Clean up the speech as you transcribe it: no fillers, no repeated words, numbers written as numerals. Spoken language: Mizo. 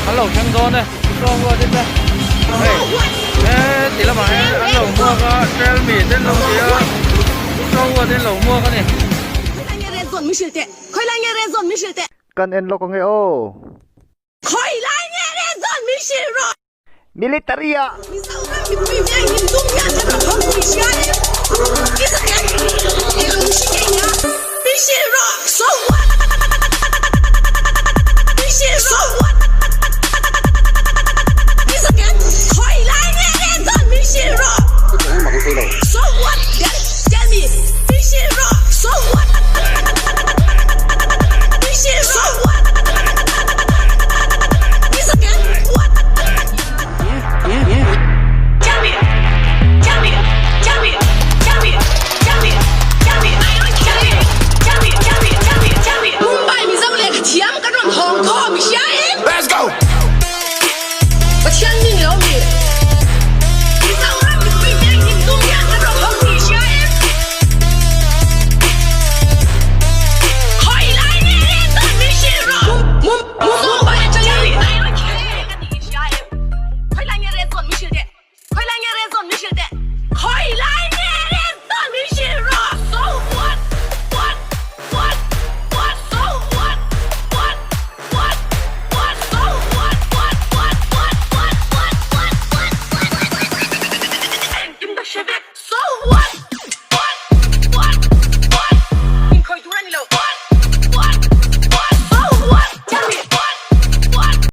An lo thleng dawn e Zawngruatin te hei he ti lamah hian an lo hmuak a trail mi te an lo ti a Zawngruatin lo hmuak a ni. Kan en lawk ange aw. Military ah.